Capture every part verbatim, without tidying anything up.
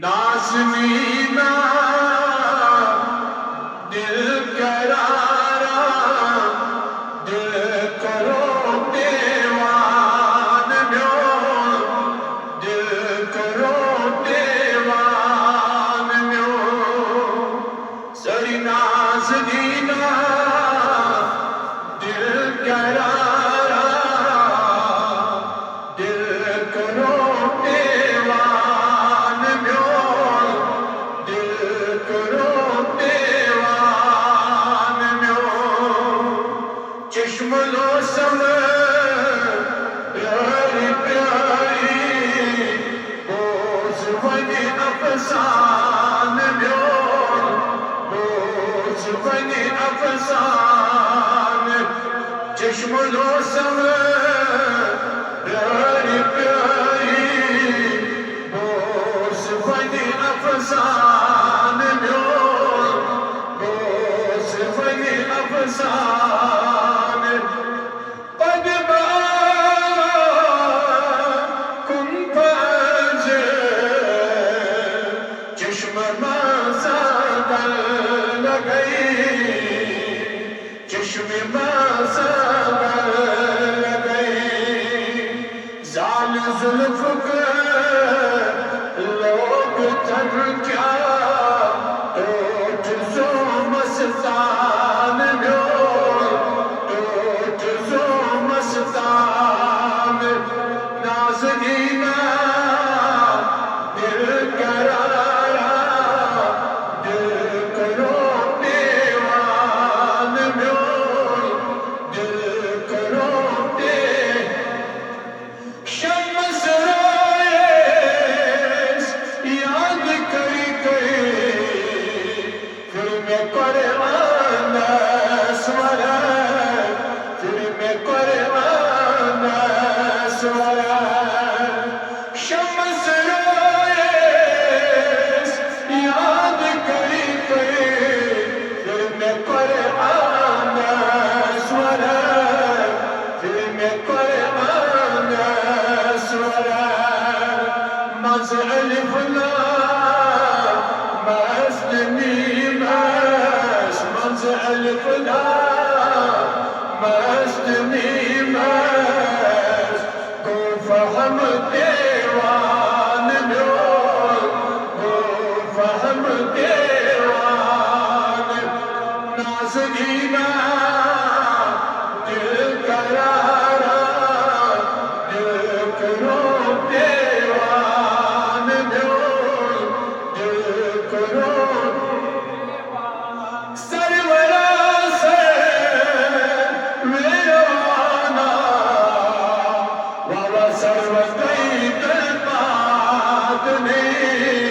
نازنینا، دل قرارا، دل کرو دیوان میون، دل کرو دیوان میون۔ سری نازنینا، دل قرارا، دل کرو دیوان میون، دل کرو دیوان میون۔ چشم لوسم پیاری پیاری، بوز ونی افسان میون، بوز ونی افسان۔ چشم لوسم پیاری پیاری، بوز ونی افسان میون، بوز ونی افسان۔ پد کن پز چشم مزہ لگئی، چشم مزہ لگئی۔ زال زلفک لوگ تھن کیا، ٹوٹ زو مستان میون، ٹوٹ زو مستان۔ نازنینا، دل قرارا، دل کرو دیوان میون، دل کرو دیوان۔ شمس رویس یاد کری کئی، پھر میں قرآن سورہ، پھر میں قرآن سورہ۔ شمس رویس یاد کری کئی، پھر میں قرآن سورہ، پھر میں قرآن سورہ۔ مز الف لام مست میم است، مز الف لام مست میم است۔ گو فہم دیوان میون، گو فہم دیوان۔ نازنینا، دل قرارا، دل کرو دیوان میون، دل کرو۔ سرورا سر ویروانا، واوا سرو تئی تل پات نہیں،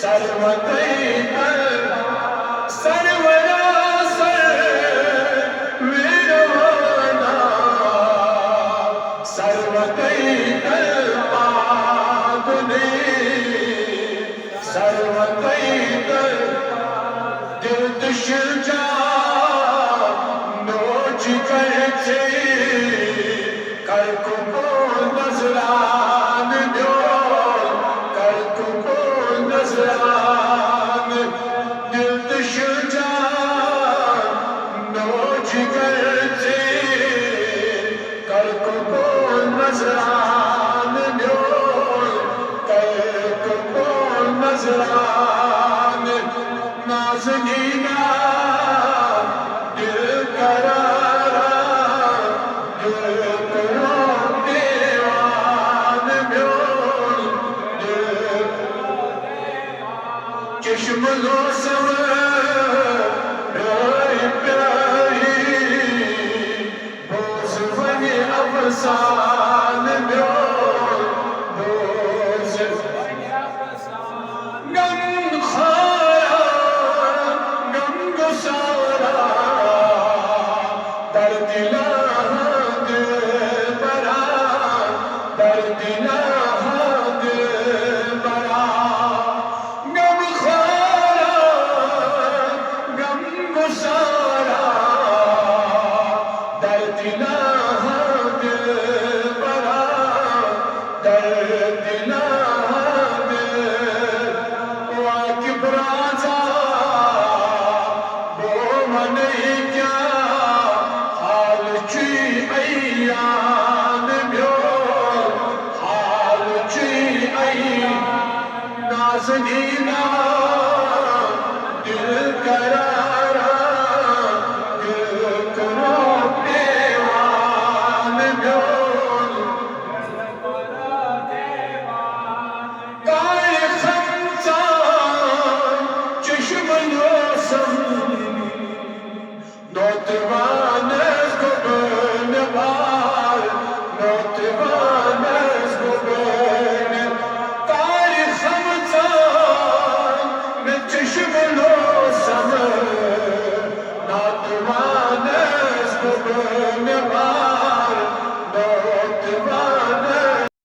سرو تئی تل، سرورا سر ویروانا، سرو تئی تل پات نہیں۔ سرو تئی تل دل دشل جا نوچ کرتے، کر کو نظران میون، کر کو نظران۔ دل دشل جا نوچ کرتے، کر کو نظران میون، کر کو نظران۔ نازنینا، دل قرارا، دل کرو دیوان میون، دل چشم لوسم پیاری پیاری، بوز ونی افسان میون، بوز۔ غم خارا، غم گسارا، در دلا دلبرا، در دلا دلبرا۔ غم خارا، غم گسارا، در دلا دل سنینا